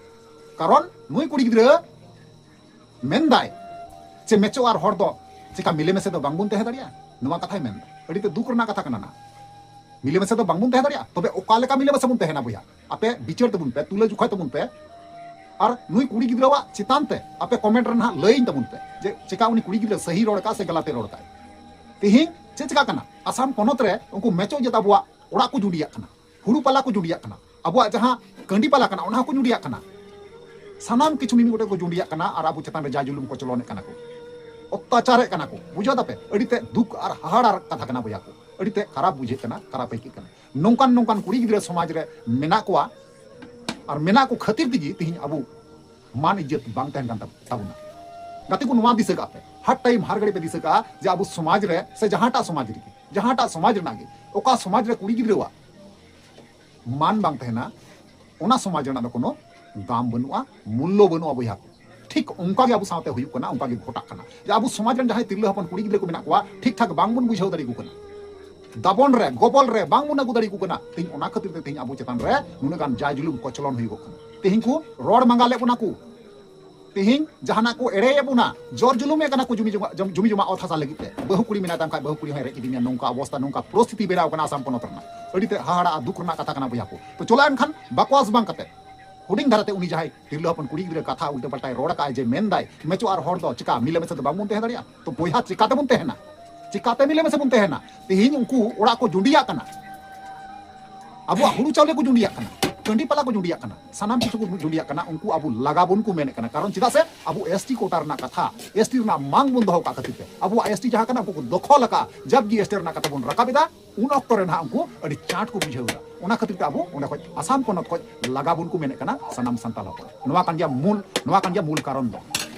ᱠᱟᱨᱚᱱ ᱱᱩᱭ ᱠᱩᱲᱤ ᱜᱤᱫᱽᱨᱟᱹ ᱢᱮᱱᱫᱟᱭ ᱡᱮ ᱢᱮᱪᱚ ᱟᱨ ᱦᱚᱲ ᱫᱚ ᱪᱮᱠᱟ ᱢᱤᱞᱮᱢᱤᱥᱮ ᱫᱚ ᱵᱟᱝᱵᱚᱱ ᱛᱟᱦᱮᱸ ᱫᱟᱲᱮᱭᱟᱜᱼᱟ? ᱱᱚᱣᱟ ᱠᱟᱛᱷᱟᱭ ᱢᱮᱱᱫᱟ᱾ ᱟᱹᱰᱤ ᱛᱮ ᱫᱩᱠ ᱨᱮᱱᱟᱜ ᱠᱟᱛᱷᱟ ᱠᱟᱱᱟ ᱱᱟ᱾ ᱢᱤᱞᱮᱢᱤᱥᱮ ᱫᱚ ᱵᱟᱝᱵᱚᱱ ᱛᱟᱦᱮᱸ ᱫᱟᱲᱮᱭᱟᱜᱼᱟ? ᱛᱚᱵᱮ ᱚᱠᱟ ᱞᱮᱠᱟ ᱢᱤᱞᱮᱢᱤᱥᱮ ᱵᱚᱱ ᱛᱟᱦᱮᱱᱟ ᱵᱚᱭᱦᱟ? ᱟᱯᱮ ᱵᱤᱪᱟᱹᱨ ᱛᱟᱵᱚᱱ ᱯᱮ, ᱛᱩᱞᱟᱹ ᱡᱚᱠᱷᱟᱭ ᱛᱟᱵᱚᱱ ᱯᱮ᱾ ᱟᱨ ᱱᱩᱭ ᱠᱩᱲᱤ ᱜᱤᱫᱽᱨᱟᱹᱣᱟᱜ ᱪᱮᱛᱟᱱ ᱛᱮ ᱟᱯᱮ ᱠᱚᱢᱮᱱᱴ ᱨᱮ ᱱᱟᱦᱟᱜ ᱞᱟᱹᱭᱟᱹᱧ ᱛᱟᱵᱚᱱ ᱯᱮ ᱡᱮ ᱪᱮᱠᱟ ᱩᱱᱤ ᱠᱩᱲᱤ ᱜᱤᱫᱽᱨᱟᱹ ᱥᱟᱹᱦᱤ ᱨᱚᱲ ᱠᱟᱜ ᱥᱮ ᱜᱟᱞᱟᱛᱮ ᱨᱚᱲ ᱠᱟᱜ᱾ ᱛᱮᱦᱮᱧ ᱪᱮᱫ ᱪᱮᱠᱟ ᱠᱟᱱᱟ? ᱟᱥᱟᱢ ᱯᱚᱱᱚᱛ ᱨᱮ ᱩᱱᱠᱩ ᱢᱮᱪᱚ ᱡᱟᱹᱛ ᱟᱵᱚᱣᱟᱜ ᱚᱲᱟᱜ ᱠᱚ ᱡᱩᱸᱰᱤᱭᱟᱜ ᱠᱟᱱᱟ, ᱦᱩᱲᱩ ᱯᱟᱞᱟ ᱠᱚ ᱡᱩᱸᱰᱤᱭᱟᱜ ᱠᱟᱱᱟ, ᱟᱵᱚᱣᱟᱜ ᱡᱟᱦᱟᱸ ᱠᱟᱺᱰᱤ ᱯᱟᱞᱟ ᱠᱟᱱᱟ ᱚᱱᱟ ᱦᱚᱸᱠᱚ ᱡᱩᱸᱰᱤᱭᱟᱜ ᱠᱟᱱᱟ᱾ ᱥᱟᱱᱟᱢ ᱠᱤᱪᱷᱩ ᱢᱤᱢᱤᱫ ᱜᱚᱴᱮᱡ ᱠᱚ ᱡᱩᱸᱰᱤᱭᱟᱜ ᱠᱟᱱᱟ ᱟᱨ ᱟᱵᱚ ᱪᱮᱛᱟᱱ ᱨᱮ ᱡᱟ ᱡᱩᱞᱩᱢ ᱠᱚᱪᱞᱚᱱᱮᱫ ᱠᱟᱱᱟ ᱠᱚ, ᱚᱛᱛᱟᱪᱟᱨᱮᱫ ᱠᱟᱱᱟ ᱠᱚ᱾ ᱵᱩᱡᱷᱟᱹᱣ ᱫᱟᱯᱮ? ᱟᱹᱰᱤ ᱛᱮ ᱫᱩᱠ ᱟᱨ ᱦᱟᱦᱟᱲᱟᱜ ᱠᱟᱛᱷᱟ ᱠᱟᱱᱟ ᱵᱚᱭᱦᱟ ᱠᱚ, ᱟᱹᱰᱤ ᱛᱮ ᱠᱷᱟᱨᱟᱯ ᱵᱩᱡᱷᱟᱹᱜ ᱠᱟᱱᱟ, ᱠᱷᱟᱨᱟᱯ ᱟᱹᱭᱠᱟᱹᱜ ᱠᱟᱱᱟ᱾ ᱱᱚᱝᱠᱟᱱ ᱱᱚᱝᱠᱟᱱ ᱠᱩᱲᱤ ᱜᱤᱫᱽᱨᱟᱹ ᱥᱚᱢᱟᱡᱽ ᱨᱮ ᱢᱮᱱᱟᱜ ᱠᱚᱣᱟ ᱟᱨ ᱢᱮᱱᱟᱜ ᱠᱚ ᱠᱷᱟᱹᱛᱤᱨ ᱛᱮᱜᱮ ᱛᱮᱦᱮᱧ ᱟᱵᱚ ᱢᱟᱱ ᱤᱡᱽᱡᱚᱛ ᱵᱟᱝ ᱛᱟᱦᱮᱱ ᱠᱟᱱ ᱛᱟᱵ-, ᱛᱟᱵᱚᱱᱟ᱾ ᱜᱟᱛᱮ ᱠᱚ, ᱱᱚᱣᱟ ᱫᱤᱥᱟᱹ ᱠᱟᱜ ᱯᱮ, ᱦᱟᱨ ᱴᱟᱭᱤᱢ ᱦᱟᱨ ᱜᱷᱟᱹᱲᱤ ᱯᱮ ᱫᱤᱥᱟᱹ ᱠᱟᱜᱼᱟ ᱡᱮ ᱟᱵᱚ ᱥᱚᱢᱟᱡᱽ ᱨᱮ ᱥᱮ ᱡᱟᱦᱟᱸᱴᱟᱜ ᱥᱚᱢᱟᱡᱽ ᱨᱮᱜᱮ, ᱡᱟᱦᱟᱸᱴᱟᱜ ᱥᱚᱢᱟᱡᱽ ᱨᱮᱱᱟᱜ ᱜᱮ, ᱚᱠᱟ ᱥᱚᱢᱟᱡᱽ ᱨᱮ ᱠᱩᱲᱤ ᱜᱤᱫᱽᱨᱟᱹᱣᱟᱜ ᱢᱟᱱ ᱵᱟᱝ ᱛᱟᱦᱮᱱᱟ, ᱚᱱᱟ ᱥᱚᱢᱟᱡᱽ ᱨᱮᱱᱟᱜ ᱫᱚ ᱠᱳᱱᱳ ᱫᱟᱢ ᱵᱟᱹᱱᱩᱜᱼᱟ, ᱢᱩᱞᱞᱚ ᱵᱟᱹᱱᱩᱜᱼᱟ ᱵᱚᱭᱦᱟ ᱠᱚ᱾ ᱴᱷᱤᱠ ᱚᱱᱠᱟ ᱜᱮ ᱟᱵᱚ ᱥᱟᱶᱛᱮ ᱦᱩᱭᱩᱜ ᱠᱟᱱᱟ, ᱚᱱᱠᱟ ᱜᱮ ᱜᱷᱚᱴᱟᱜ ᱠᱟᱱᱟ᱾ ᱡᱮ ᱟᱵᱚ ᱥᱚᱢᱟᱡᱽ ᱨᱮᱱ ᱡᱟᱦᱟᱸᱭ ᱛᱤᱨᱞᱟᱹ ᱦᱚᱯᱚᱱ ᱠᱩᱲᱤ ᱜᱤᱫᱽᱨᱟᱹ ᱠᱚ ᱢᱮᱱᱟᱜ ᱠᱚᱣᱟ, ᱴᱷᱤᱠ ᱴᱷᱟᱠ ᱵᱟᱝ ᱵᱚᱱ ᱵᱩᱡᱷᱟᱹᱣ ᱫᱟᱲᱮ ᱟᱠᱚ ᱠᱟᱱᱟ, ᱫᱟᱵᱚᱱ ᱨᱮ, ᱜᱚᱵᱚᱞ ᱨᱮ ᱵᱟᱝ ᱵᱚᱱ ᱟᱹᱜᱩ ᱫᱟᱲᱮ ᱟᱠᱚ ᱠᱟᱱᱟ᱾ ᱛᱮᱦᱮᱧ ᱚᱱᱟ ᱠᱷᱟᱹᱛᱤᱨ ᱛᱮ ᱛᱮᱦᱮᱧ ᱟᱵᱚ ᱪᱮᱛᱟᱱ ᱨᱮ ᱱᱩᱱᱟᱹᱜ ᱜᱟᱱ ᱡᱟᱭ ᱡᱩᱞᱩᱢ ᱠᱚᱪᱞᱚᱱ ᱦᱩᱭᱩᱜᱚᱜ ᱠᱟᱱᱟ᱾ ᱛᱮᱦᱮᱧ ᱠᱚ ᱨᱚᱲ ᱢᱟᱸᱜᱟ ᱞᱮᱫ ᱵᱚᱱᱟ ᱠᱚ, ᱛᱮᱦᱮᱧ ᱡᱟᱦᱟᱱᱟᱜ ᱠᱚ ᱮᱲᱮᱭᱮᱫ ᱵᱚᱱᱟ, ᱡᱚᱨ ᱡᱩᱞᱩᱢᱮᱫ ᱠᱟᱱᱟ ᱠᱚ ᱡᱩᱢᱤ ᱡᱚᱢᱟ, ᱡᱚᱢ-, ᱡᱩᱢᱤ ᱡᱚᱢᱟ ᱚᱛ ᱦᱟᱥᱟ ᱞᱟᱹᱜᱤᱫ ᱛᱮ᱾ ᱵᱟᱹᱦᱩ ᱠᱩᱲᱤ ᱢᱮᱱᱟᱭ ᱛᱟᱢ ᱠᱷᱟᱡ ᱵᱟᱹᱦᱩ ᱠᱩᱲᱤ ᱦᱚᱸᱭ ᱨᱮᱡ ᱤᱫᱤ ᱢᱮᱭᱟ᱾ ᱱᱚᱝᱠᱟ ᱚᱵᱚᱥᱛᱟ, ᱱᱚᱝᱠᱟ ᱯᱚᱨᱤᱥᱛᱷᱤᱛᱤ ᱵᱮᱱᱟᱣ ᱠᱟᱱᱟ ᱟᱥᱟᱢ ᱯᱚᱱᱚᱛ ᱨᱮᱱᱟᱜ᱾ ᱟᱹᱰᱤ ᱛᱮ ᱦᱟᱦᱟᱲᱟᱜ ᱟᱨ ᱫᱩᱠ ᱨᱮᱱᱟᱜ ᱠᱟᱛᱷᱟ ᱠᱟᱱᱟ ᱵᱚᱭᱦᱟ ᱠᱚ᱾ ᱛᱚ ᱪᱚᱞᱚ ᱮᱱᱠᱷᱟᱱ ᱵᱟᱠᱚᱣᱟᱥ ᱵᱟᱝ ᱠᱟᱛᱮ ᱦᱩᱰᱤᱧ ᱫᱷᱟᱨᱟᱛᱮ ᱩᱱᱤ ᱡᱟᱦᱟᱸᱭ ᱛᱤᱨᱞᱟᱹ ᱦᱚᱯᱚᱱ ᱠᱩᱲᱤ ᱜᱤᱫᱽᱨᱟᱹ ᱠᱟᱛᱷᱟ ᱩᱞᱴᱟᱹ ᱯᱟᱞᱴᱟᱭ ᱨᱚᱲ ᱟᱠᱟᱫᱼᱟᱭ ᱡᱮ ᱢᱮᱱᱫᱟᱭ ᱢᱮᱪᱚ ᱟᱨ ᱦᱚᱲ ᱫᱚ ᱪᱤᱠᱟ ᱢᱤᱞᱮ ᱢᱮᱥᱮ ᱫᱚ ᱵᱟᱝᱵᱚᱱ ᱛᱟᱦᱮᱸ ᱫᱟᱲᱮᱭᱟᱜᱼᱟ? ᱛᱚ ᱵᱚᱭᱦᱟ, ᱪᱤᱠᱟᱛᱮᱵᱚᱱ ᱛᱟᱦᱮᱱᱟ? ᱪᱤᱠᱟᱛᱮ ᱢᱤᱞᱮ ᱢᱮᱥᱮ ᱵᱚᱱ ᱛᱟᱦᱮᱱᱟ? ᱛᱮᱦᱮᱧ ᱩᱱᱠᱩ ᱚᱲᱟᱜ ᱠᱚ ᱡᱩᱸᱰᱤᱭᱟᱜ ᱠᱟᱱᱟ, ᱟᱵᱚᱣᱟᱜ ᱦᱩᱲᱩ ᱪᱟᱣᱞᱮ ᱠᱚ ᱡᱩᱸᱰᱤᱭᱟᱜ ᱠᱟᱱᱟ, ᱴᱟᱺᱰᱤ ᱯᱟᱞᱟ ᱠᱚ ᱡᱩᱸᱰᱤᱭᱟᱜ ᱠᱟᱱᱟ, ᱥᱟᱱᱟᱢ ᱠᱤᱪᱷᱩ ᱠᱚ ᱡᱩᱸᱰᱤᱭᱟᱜ ᱠᱟᱱᱟ᱾ ᱩᱱᱠᱩ ᱟᱵᱚ ᱞᱟᱜᱟ ᱵᱚᱱ ᱠᱚ ᱢᱮᱱᱮᱫ ᱠᱟᱱᱟ᱾ ᱠᱟᱨᱚᱱ ᱪᱮᱫᱟᱜ ᱥᱮ ᱟᱵᱚ ᱮᱥ ᱴᱤ ᱠᱳᱴᱟ ᱨᱮᱱᱟᱜ ᱠᱟᱛᱷᱟ, ᱮᱥ ᱴᱤ ᱨᱮᱱᱟᱜ ᱢᱟᱝ ᱵᱚᱱ ᱫᱚᱦᱚ ᱠᱟᱜ ᱠᱷᱟᱹᱛᱤᱨ ᱛᱮ ᱟᱵᱚᱣᱟᱜ ᱮᱥ ᱴᱤ ᱡᱟᱦᱟᱸ ᱠᱟᱱᱟ ᱩᱱᱠᱩ ᱠᱚ ᱫᱚᱠᱷᱚᱞ ᱟᱠᱟᱫᱼᱟ᱾ ᱡᱟᱵᱠᱤ ᱮᱥ ᱴᱤ ᱨᱮᱱᱟᱜ ᱠᱟᱛᱷᱟ ᱵᱚᱱ ᱨᱟᱠᱟᱵ ᱮᱫᱟ, ᱩᱱ ᱚᱠᱛᱚ ᱨᱮ ᱱᱟᱦᱟᱜ ᱩᱱᱠᱩ ᱟᱹᱰᱤ ᱪᱟᱸᱴ ᱠᱚ ᱵᱩᱡᱷᱟᱹᱣ ᱮᱫᱟ᱾ ᱚᱱᱟ ᱠᱷᱟᱹᱛᱤᱨ ᱛᱮ ᱟᱵᱚ ᱚᱸᱰᱮ ᱠᱷᱚᱱ ᱟᱥᱟᱢ ᱯᱚᱱᱚᱛ ᱠᱷᱚᱱ ᱞᱟᱜᱟ ᱵᱚᱱ ᱠᱚ ᱢᱮᱱᱮᱫ ᱠᱟᱱᱟ ᱥᱟᱱᱟᱢ ᱥᱟᱱᱛᱟᱲ ᱦᱚᱯᱚᱱ᱾ ᱱᱚᱣᱟ ᱠᱟᱱ ᱜᱮᱭᱟ ᱢᱩᱞ, ᱱᱚᱣᱟ ᱠᱟᱱ ᱜᱮᱭᱟ ᱢᱩᱞ ᱠᱟᱨᱚᱱ ᱫᱚ᱾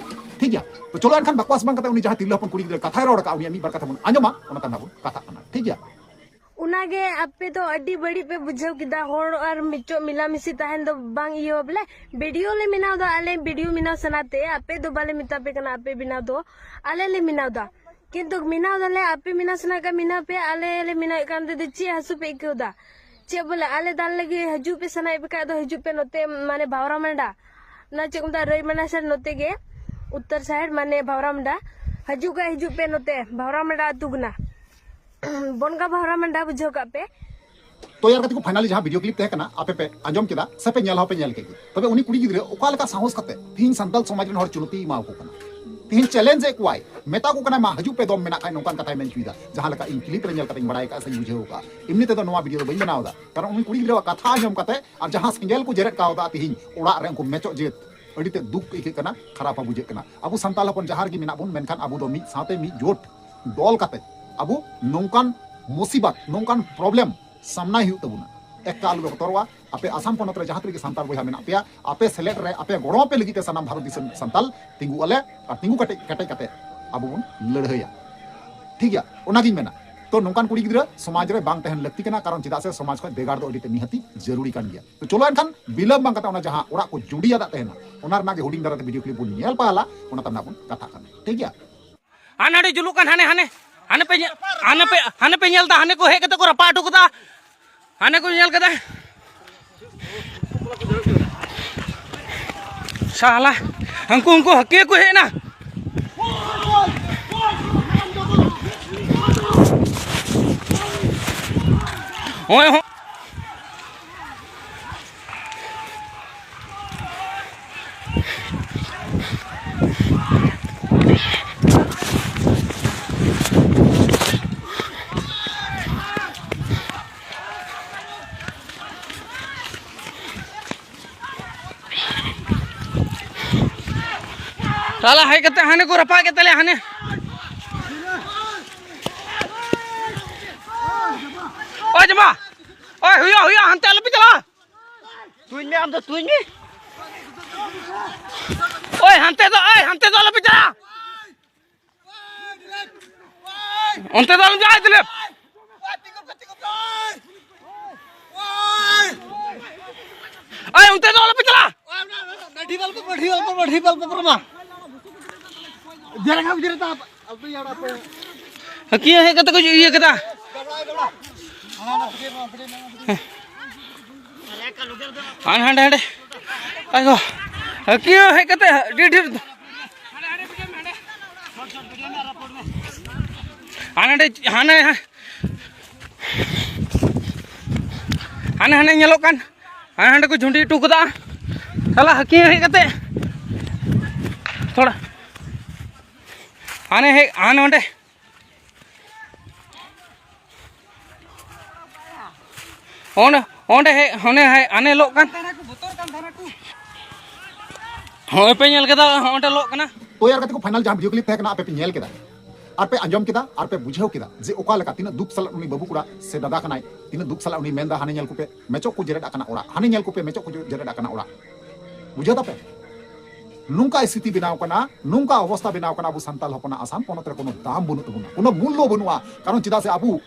ᱴᱷᱤᱠ ᱜᱮᱭᱟ, ᱛᱚ ᱪᱚᱞᱚ ᱮᱱᱠᱷᱟᱱ ᱵᱟᱠᱣᱟᱥ ᱵᱟᱝ ᱠᱟᱛᱮ ᱩᱱᱤ ᱡᱟᱦᱟᱸ ᱛᱤᱨᱞᱟᱹ ᱦᱚᱯᱚᱱ ᱠᱩᱲᱤ ᱜᱤᱫᱽᱨᱟᱹ ᱠᱟᱛᱷᱟᱭ ᱨᱚᱲ ᱟᱠᱟᱫ, ᱩᱱᱤᱭᱟᱜ ᱢᱤᱫ ᱵᱟᱨ ᱠᱟᱛᱷᱟ ᱵᱚᱱ ᱟᱸᱡᱚᱢᱟ, ᱚᱱᱟ ᱛᱟᱭᱚᱢ ᱵᱚᱱ ᱠᱟᱛᱷᱟᱜ ᱠᱟᱱᱟ᱾ ᱴᱷᱤᱠ ᱜᱮᱭᱟ? ᱚᱱᱟᱜᱮ ᱟᱯᱮ ᱫᱚ ᱟᱹᱰᱤ ᱵᱟᱹᱲᱤᱡ ᱯᱮ ᱵᱩᱡᱷᱟᱹᱣ ᱠᱮᱫᱟ, ᱦᱚᱲ ᱟᱨ ᱢᱤᱪᱚᱜ ᱢᱤᱞᱟᱢᱤᱥᱤ ᱛᱟᱦᱮᱱ ᱫᱚ ᱵᱟᱝ ᱤᱭᱟᱹ ᱵᱚᱞᱮ᱾ ᱵᱷᱤᱰᱤᱭᱳ ᱞᱮ ᱵᱮᱱᱟᱣ ᱫᱟ, ᱟᱞᱮ ᱵᱷᱤᱰᱤᱭᱳ ᱵᱮᱱᱟᱣ ᱥᱟᱱᱟᱛᱮ, ᱟᱯᱮ ᱫᱚ ᱵᱟᱞᱮ ᱢᱮᱛᱟ ᱯᱮ ᱠᱟᱱᱟ ᱟᱯᱮ ᱵᱮᱱᱟᱣ ᱫᱚ, ᱟᱞᱮ ᱞᱮ ᱵᱮᱱᱟᱣ ᱫᱟ᱾ ᱠᱤᱱᱛᱩ ᱵᱮᱱᱟᱣ ᱫᱟᱞᱮ, ᱟᱯᱮ ᱵᱮᱱᱟᱣ ᱥᱟᱱᱟ ᱠᱟᱱ ᱵᱮᱱᱟᱣ ᱯᱮ, ᱟᱞᱮ ᱞᱮ ᱵᱮᱱᱟᱣᱮᱫ ᱠᱟᱱ ᱛᱮ ᱪᱮᱫ ᱦᱟᱹᱥᱩ ᱯᱮ ᱟᱹᱭᱠᱟᱹᱣ ᱫᱟ? ᱪᱮᱫ ᱵᱚᱞᱮ ᱟᱞᱮ ᱫᱟᱞ ᱞᱟᱹᱜᱤᱫ ᱦᱤᱡᱩᱜ ᱯᱮ ᱥᱟᱱᱟᱭᱮᱫ ᱯᱮ ᱠᱷᱟᱡ ᱫᱚ ᱦᱤᱡᱩᱜ ᱯᱮ ᱱᱚᱛᱮ, ᱢᱟᱱᱮ ᱵᱷᱟᱣᱨᱟ ᱢᱟᱱᱰᱟ, ᱚᱱᱟ ᱪᱮᱫ ᱠᱚ ᱢᱮᱛᱟᱜᱼᱟ, ᱨᱟᱹᱭᱢᱟᱱᱟ ᱥᱮᱫ ᱱᱚᱛᱮ ᱜᱮ, ᱩᱛᱛᱚᱨ ᱥᱟᱭᱤᱰ, ᱢᱟᱱᱮ ᱵᱷᱟᱣᱨᱟ ᱢᱟᱱᱰᱟ᱾ ᱦᱤᱡᱩᱜ ᱠᱷᱟᱡ ᱦᱤᱡᱩᱜ ᱯᱮ ᱱᱚᱛᱮ ᱵᱷᱟᱣᱨᱟ ᱢᱟᱱᱰᱟ ᱟᱹᱛᱩ ᱠᱟᱱᱟ᱾ ᱵᱚᱱᱜᱟ ᱵᱷᱟᱣᱨᱟ ᱢᱟᱱᱰᱟ ᱵᱩᱡᱷᱟᱹᱣ ᱠᱟᱜ ᱯᱮ᱾ ᱛᱚ ᱭᱟᱨ ᱜᱟᱛᱮ ᱠᱚ, finally ᱡᱟᱦᱟᱸ ᱵᱷᱤᱰᱤᱭᱳ ᱠᱞᱤᱯ ᱛᱟᱦᱮᱸ ᱠᱟᱱᱟ, ᱟᱯᱮ ᱯᱮ ᱟᱸᱡᱚᱢ ᱠᱮᱫᱟ ᱥᱮ ᱯᱮ ᱧᱮᱞ ᱦᱚᱸᱯᱮ ᱧᱮᱞ ᱠᱮᱫ ᱜᱮ᱾ ᱛᱚᱵᱮ ᱩᱱᱤ ᱠᱩᱲᱤ ᱜᱤᱫᱽᱨᱟᱹ ᱚᱠᱟ ᱞᱮᱠᱟ ᱥᱟᱦᱚᱥ ᱠᱟᱛᱮ ᱛᱤᱦᱤᱧ ᱥᱟᱱᱛᱟᱲ ᱥᱚᱢᱟᱡᱽ ᱨᱮᱱ ᱦᱚᱲ ᱪᱩᱱᱚᱛᱤ ᱮᱢᱟᱣ ᱠᱚ ᱠᱟᱱᱟ, ᱛᱤᱦᱤᱧ ᱪᱮᱞᱮᱧᱡᱽ ᱮᱫ ᱠᱚᱣᱟᱭ, ᱢᱮᱛᱟ ᱠᱚ ᱠᱟᱱᱟᱭ, "ᱢᱟ ᱦᱤᱡᱩᱜ ᱯᱮ, ᱫᱚᱢ ᱢᱮᱱᱟᱜ ᱠᱷᱟᱡ", ᱱᱚᱝᱠᱟᱱ ᱠᱟᱛᱷᱟᱭ ᱢᱮᱱ ᱦᱚᱪᱚᱭᱮᱫᱟ᱾ ᱡᱟᱦᱟᱸ ᱞᱮᱠᱟ ᱤᱧ ᱠᱞᱤᱯ ᱨᱮ ᱧᱮᱞ ᱠᱟᱛᱮᱧ ᱵᱟᱲᱟᱭ ᱠᱟᱜᱼᱟ ᱥᱮᱧ ᱵᱩᱡᱷᱟᱹᱣ ᱠᱟᱜᱼᱟ, ᱮᱢᱱᱤ ᱛᱮᱫᱚ ᱱᱚᱣᱟ ᱵᱷᱤᱰᱤᱭᱳ ᱫᱚ ᱵᱟᱹᱧ ᱵᱮᱱᱟᱣ ᱮᱫᱟ, ᱠᱟᱨᱚᱱ ᱩᱱᱤ ᱠᱩᱲᱤ ᱜᱤᱫᱽᱨᱟᱹᱣᱟᱜ ᱠᱟᱛᱷᱟ ᱟᱸᱡᱚᱢ ᱠᱟᱛᱮ ᱟᱨ ᱡᱟᱦᱟᱸ ᱥᱮᱸᱜᱮᱞ ᱠᱚ ᱡᱮᱨᱮᱫ ᱠᱟᱣᱫᱟ ᱛᱤᱦᱤᱧ ᱚᱲᱟᱜ ᱨᱮ ᱩᱱᱠᱩ ᱢᱮᱪᱚᱜ ᱡᱟᱹᱛ, ᱟᱹᱰᱤ ᱛᱮᱫ ᱫᱩᱠ ᱟᱹᱭᱠᱟᱹᱜ ᱠᱟᱱᱟ, ᱠᱷᱟᱨᱟᱯ ᱦᱚᱸ ᱵᱩᱡᱷᱟᱹᱜ ᱠᱟᱱᱟ᱾ ᱟᱵᱚ ᱥᱟᱱᱛᱟᱲ ᱦᱚᱯᱚᱱ ᱡᱟᱦᱟᱸ ᱨᱮᱜᱮ ᱢᱮᱱᱟᱜ ᱵᱚᱱ, ᱢᱮᱱᱠᱷᱟᱱ ᱟᱵᱚ ᱫᱚ ᱢᱤᱫ ᱥᱟᱶᱛᱮ ᱢᱤᱫ ᱡᱳᱴ ᱫᱚᱞ ᱠᱟᱛᱮ ᱟᱵᱚ ᱱᱚᱝᱠᱟᱱ ᱢᱩᱥᱤᱵᱟᱛ, ᱱᱚᱝᱠᱟᱱ ᱯᱨᱚᱵᱞᱮᱢ ᱥᱟᱢᱱᱟᱭ ᱦᱩᱭᱩᱜ ᱛᱟᱵᱚᱱᱟ᱾ ᱮᱠᱟᱞ ᱟᱞᱚ ᱯᱮ ᱵᱚᱛᱚᱨᱚᱜᱼᱟ᱾ ᱟᱯᱮ ᱟᱥᱟᱢ ᱯᱚᱱᱚᱛ ᱨᱮ ᱡᱟᱦᱟᱸ ᱛᱤᱱᱟᱹᱜ ᱜᱮ ᱥᱟᱱᱛᱟᱲ ᱵᱚᱭᱦᱟ ᱢᱮᱱᱟᱜ ᱯᱮᱭᱟ, ᱟᱯᱮ ᱥᱮᱞᱮᱫ ᱨᱮ, ᱟᱯᱮ ᱜᱚᱲᱚ ᱟᱯᱮ ᱞᱟᱹᱜᱤᱫ ᱛᱮ ᱥᱟᱱᱟᱢ ᱵᱷᱟᱨᱚᱛ ᱫᱤᱥᱚᱢ ᱥᱟᱱᱛᱟᱲ ᱛᱤᱸᱜᱩ ᱟᱞᱮ ᱟᱨ ᱛᱤᱸᱜᱩ ᱠᱟᱴᱮᱡ, ᱠᱮᱴᱮᱡ ᱠᱟᱛᱮ ᱟᱵᱚ ᱵᱚᱱ ᱞᱟᱹᱲᱦᱟᱹᱭᱟ᱾ ᱴᱷᱤᱠ ᱜᱮᱭᱟ, ᱚᱱᱟᱜᱤᱧ ᱢᱮᱱᱟ᱾ ᱛᱚ ᱱᱚᱝᱠᱟᱱ ᱠᱩᱲᱤ ᱜᱤᱫᱽᱨᱟᱹ ᱥᱚᱢᱟᱡᱽ ᱨᱮ ᱵᱟᱝ ᱛᱟᱦᱮᱱ ᱞᱟᱹᱠᱛᱤ ᱠᱟᱱᱟ, ᱠᱟᱨᱚᱱ ᱪᱮᱫᱟᱜ ᱥᱮ ᱥᱚᱢᱟᱡᱽ ᱠᱷᱚᱱ ᱵᱷᱮᱜᱟᱨ ᱫᱚ ᱟᱹᱰᱤ ᱛᱮ ᱱᱤᱦᱟᱹᱛᱤ ᱡᱟᱹᱨᱩᱲᱤ ᱠᱟᱱ ᱜᱮᱭᱟ᱾ ᱛᱚ ᱪᱚᱞᱚ ᱮᱱᱠᱷᱟᱱ ᱵᱤᱞᱚᱢ ᱵᱟᱝ ᱠᱟᱛᱮ ᱚᱱᱟ ᱡᱟᱦᱟᱸ ᱚᱲᱟᱜ ᱠᱚ ᱡᱩᱸᱰᱤᱭᱟᱫᱟᱜ ᱛᱟᱦᱮᱱᱟ, ᱚᱱᱟ ᱨᱮᱱᱟᱜ ᱜᱮ ᱦᱩᱰᱤᱧ ᱫᱷᱟᱨᱟ ᱛᱮ ᱵᱷᱤᱰᱤᱭᱳ ᱠᱞᱤᱯ ᱵᱚᱱ ᱧᱮᱞ ᱯᱟᱦᱞᱟ, ᱚᱱᱟ ᱛᱟᱭᱚᱢ ᱱᱟᱜ ᱵᱚᱱ ᱠᱟᱛᱷᱟᱜ ᱠᱟᱱᱟ᱾ ᱴᱷᱤᱠ ᱜᱮᱭᱟ? ᱦᱟᱱᱮ ᱦᱟᱸᱰᱮ ᱡᱩᱞᱩᱜ ᱠᱟᱱ, ᱦᱟᱱᱮ, ᱦᱟᱱᱮ, ᱦᱟᱱᱮ ᱯᱮ ᱧᱮ-, ᱦᱟᱱᱮ ᱯᱮ ᱧᱮᱞ ᱫᱟ, ᱦᱟᱱᱮ ᱠᱚ ᱦᱮᱡ ᱠᱟᱛᱮ ᱠᱚ ᱨᱟᱯᱟᱜ ᱦᱚᱴᱚ ᱠᱟᱫᱟ, ᱦᱟᱱᱮ ᱠᱚ ᱧᱮᱞ ᱠᱟᱫᱟ᱾ ᱥᱟᱞᱟ, ᱩᱱᱠᱩ, ᱩᱱᱠᱩ ᱦᱟᱹᱠᱤ ᱠᱚ ᱦᱮᱡ ᱮᱱᱟ᱾ ᱦᱳᱭ, ᱦᱳᱭ᱾ ᱛᱟᱞᱟ ᱦᱮᱡ ᱠᱟᱛᱮ ᱦᱟᱱᱮ ᱠᱚ ᱨᱟᱯᱟᱜ ᱠᱮᱫ ᱛᱟᱞᱮᱭᱟ ᱦᱟᱱᱮ᱾ ᱳᱭ ᱡᱟᱢᱟ, ᱳᱭ ᱦᱩᱭᱩᱜᱼᱟ, ᱦᱩᱭᱩᱜᱼᱟ, ᱦᱟᱱᱛᱮ ᱟᱞᱚᱯᱮ ᱪᱟᱞᱟᱜᱼᱟ᱾ ᱛᱩᱧ ᱢᱮ, ᱟᱢ ᱫᱚ ᱛᱩᱧ ᱢᱮ᱾ ᱳᱭ ᱦᱟᱱᱛᱮ ᱫᱚ, ᱳᱭ ᱦᱟᱱᱛᱮ ᱫᱚ ᱟᱞᱚᱯᱮ ᱪᱟᱞᱟᱜᱼᱟ᱾ ᱚᱱᱛᱮ ᱫᱚ ᱟᱞᱚᱢ ᱪᱟᱞᱟᱜᱼᱟ, ᱫᱤᱞᱤᱯ᱾ ᱳᱭ ᱚᱱᱛᱮ ᱫᱚ ᱟᱞᱚᱯᱮ ᱪᱟᱞᱟᱜᱼᱟ᱾ ᱰᱷᱤᱵᱟᱞ ᱠᱚ, ᱰᱷᱤᱵᱟᱞ ᱠᱚ, ᱰᱷᱤᱵᱟᱞ ᱠᱚ ᱯᱟᱨᱚᱢᱟ᱾ ᱡᱮᱨᱮᱠᱟ ᱡᱮᱨᱮᱠᱟ ᱟᱯᱮ ᱭᱟᱲᱟ ᱯᱮ᱾ ᱦᱟᱹᱠᱤᱭᱟᱹ ᱦᱮᱡ ᱠᱟᱛᱮ ᱠᱚ ᱤᱭᱟᱹ ᱠᱮᱫᱟ᱾ ᱦᱟᱱ ᱦᱟᱸᱰᱮ ᱦᱟᱸᱰᱮ᱾ ᱟᱭᱳ, ᱦᱟᱹᱠᱤᱭᱟᱹ ᱦᱮᱡ ᱠᱟᱛᱮ ᱟᱹᱰᱤ ᱰᱷᱮᱨ᱾ ᱦᱟᱱᱮ ᱦᱟᱸᱰᱮ, ᱦᱟᱱᱮ, ᱦᱟᱱᱮ ᱦᱟᱸᱰᱮ ᱧᱮᱞᱚᱜ ᱠᱟᱱ, ᱦᱟᱱᱮ ᱦᱟᱸᱰᱮ ᱠᱚ ᱡᱷᱩᱸᱰᱤ ᱦᱚᱴᱚ ᱠᱟᱫᱟ᱾ ᱥᱟᱞᱟ ᱦᱟᱹᱠᱤᱭᱟᱹ ᱦᱮᱡ ᱠᱟᱛᱮ ᱛᱷᱚᱲᱟ ᱦᱟᱱᱮ ᱦᱮᱡ, ᱦᱟᱱᱮ ᱚᱸᱰᱮ᱾ ᱚᱸᱰᱮ, ᱚᱸᱰᱮ ᱦᱮᱡ, ᱚᱱᱮ ᱦᱮᱡ, ᱦᱟᱱᱮ ᱞᱚᱜ ᱠᱟᱱ᱾ ᱦᱚᱸᱜᱼᱚᱭ ᱯᱮ ᱧᱮᱞ ᱠᱮᱫᱟ, ᱚᱸᱰᱮ ᱞᱚᱜ ᱠᱟᱱᱟ᱾ ᱛᱚ ᱭᱟᱨ ᱜᱟᱛᱮ ᱠᱚ, ᱯᱷᱟᱭᱱᱟᱞ ᱡᱟᱦᱟᱸ ᱵᱷᱤᱰᱤᱭᱳ ᱠᱞᱤᱯ ᱛᱟᱦᱮᱸ ᱠᱟᱱᱟ, ᱟᱯᱮ ᱯᱮ ᱧᱮᱞ ᱠᱮᱫᱟ, ᱟᱨ ᱯᱮ ᱟᱸᱡᱚᱢ ᱠᱮᱫᱟ, ᱟᱨ ᱯᱮ ᱵᱩᱡᱷᱟᱹᱣ ᱠᱮᱫᱟ ᱡᱮ ᱚᱠᱟ ᱞᱮᱠᱟ ᱛᱤᱱᱟᱹᱜ ᱫᱩᱠ ᱥᱟᱞᱟᱜ ᱩᱱᱤ ᱵᱟᱹᱵᱩ ᱠᱚᱲᱟ ᱥᱮ ᱫᱟᱫᱟ ᱠᱟᱱᱟᱭ, ᱛᱤᱱᱟᱹᱜ ᱫᱩᱠ ᱥᱟᱞᱟᱜ ᱩᱱᱤ ᱢᱮᱱᱫᱟ, ᱦᱟᱱᱮ ᱧᱮᱞ ᱠᱚᱯᱮ, ᱢᱮᱪᱚᱜ ᱠᱚ ᱡᱮᱨᱮᱫ ᱟᱠᱟᱱᱟ ᱚᱲᱟᱜ, ᱦᱟᱱᱮ ᱧᱮᱞ ᱠᱚᱯᱮ, ᱢᱮᱪᱚᱜ ᱠᱚ ᱡᱮᱨᱮᱫ ᱟᱠᱟᱱᱟ ᱚᱲᱟᱜ᱾ ᱵᱩᱡᱷᱟᱹᱣ ᱫᱟᱯᱮ? ᱱᱚᱝᱠᱟ ᱥᱛᱷᱤᱛᱤ ᱵᱮᱱᱟᱣ ᱠᱟᱱᱟ, ᱱᱚᱝᱠᱟ ᱚᱵᱚᱥᱛᱟ ᱵᱮᱱᱟᱣ ᱠᱟᱱᱟ, ᱟᱵᱚ ᱥᱟᱱᱛᱟᱲ ᱦᱚᱯᱚᱱᱟᱜ ᱟᱥᱟᱢ ᱯᱚᱱᱚᱛ ᱨᱮ ᱠᱳᱱᱳ ᱫᱟᱢ ᱵᱟᱹᱱᱩᱜ ᱛᱟᱵᱚᱱᱟ, ᱠᱳᱱᱳ ᱢᱩᱞᱞᱚ ᱵᱟᱹᱱᱩᱜᱼᱟ᱾ ᱠᱟᱨᱚᱱ ᱪᱮᱫᱟᱜ ᱥᱮ ᱟᱵᱚ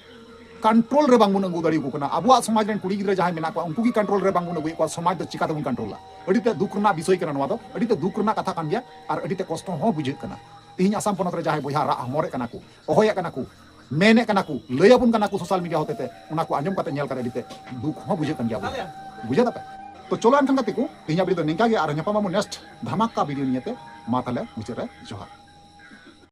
ᱠᱚᱱᱴᱨᱳᱞ ᱨᱮ ᱵᱟᱝᱵᱚᱱ ᱟᱹᱜᱩ ᱫᱟᱲᱮᱭᱟᱠᱚ ᱠᱟᱱᱟ᱾ ᱟᱵᱚᱣᱟᱜ ᱥᱚᱢᱟᱡᱽ ᱨᱮᱱ ᱠᱩᱲᱤ ᱜᱤᱫᱽᱨᱟᱹ ᱡᱟᱦᱟᱸᱭ ᱢᱮᱱᱟᱜ ᱠᱚᱣᱟ, ᱩᱱᱠᱩ ᱜᱮ ᱠᱚᱱᱴᱨᱳᱞ ᱨᱮ ᱵᱟᱝᱵᱚᱱ ᱟᱹᱜᱩᱭᱮᱫ ᱠᱚᱣᱟ, ᱥᱚᱢᱟᱡᱽ ᱫᱚ ᱪᱤᱠᱟ ᱛᱮᱵᱚᱱ ᱠᱚᱱᱴᱨᱳᱞᱟ? ᱟᱹᱰᱤ ᱛᱮ ᱫᱩᱠ ᱨᱮᱱᱟᱜ ᱵᱤᱥᱚᱭ ᱠᱟᱱᱟ ᱱᱚᱣᱟ ᱫᱚ, ᱟᱹᱰᱤ ᱛᱮ ᱫᱩᱠ ᱨᱮᱱᱟᱜ ᱠᱟᱛᱷᱟ ᱠᱟᱱ ᱜᱮᱭᱟ, ᱟᱨ ᱟᱹᱰᱤ ᱛᱮ ᱠᱚᱥᱴᱚ ᱦᱚᱸ ᱵᱩᱡᱷᱟᱹᱜ ᱠᱟᱱᱟ᱾ ᱛᱮᱦᱮᱧ ᱟᱥᱟᱢ ᱯᱚᱱᱚᱛ ᱨᱮ ᱡᱟᱦᱟᱸᱭ ᱵᱚᱭᱦᱟ ᱨᱟᱜ ᱦᱚᱢᱚᱨᱮᱫ ᱠᱟᱱᱟ ᱠᱚ, ᱦᱚᱦᱚᱭᱮᱫ ᱠᱟᱱᱟ ᱠᱚ, ᱢᱮᱱᱮᱫ ᱠᱟᱱᱟ ᱠᱚ, ᱞᱟᱹᱭ ᱟᱵᱚᱱ ᱠᱟᱱᱟ ᱠᱚ ᱥᱳᱥᱟᱞ ᱢᱤᱰᱤᱭᱟ ᱦᱚᱛᱮᱛᱮ, ᱚᱱᱟ ᱠᱚ ᱟᱸᱡᱚᱢ ᱠᱟᱛᱮ ᱧᱮᱞ ᱠᱟᱛᱮ ᱟᱹᱰᱤ ᱛᱮ ᱫᱩᱠ ᱦᱚᱸ ᱵᱩᱡᱷᱟᱹᱜ ᱠᱟᱱ ᱜᱮᱭᱟ ᱟᱵᱚ᱾ ᱵᱩᱡᱷᱟᱹᱣ ᱫᱟᱯᱮ? ᱛᱚ ᱪᱚᱞᱚ ᱮᱱᱠᱷᱟᱱ ᱜᱟᱛᱮ ᱠᱚ, ᱛᱮᱦᱮᱧᱟᱜ ᱵᱷᱤᱰᱤᱭᱳ ᱫᱚ ᱱᱤᱝᱠᱟ ᱜᱮ, ᱟᱨ ᱧᱟᱯᱟᱢ ᱟᱵᱚᱱ ᱱᱮᱠᱥᱴ ᱫᱷᱟᱢᱟᱠᱟ ᱵᱷᱤᱰᱤᱭᱳ ᱱᱤᱭᱮᱛᱮ᱾ ᱢᱟ ᱛᱟᱦᱞᱮ ᱢᱩᱪᱟᱹᱫ ᱨᱮ ᱡᱚᱦᱟᱨ᱾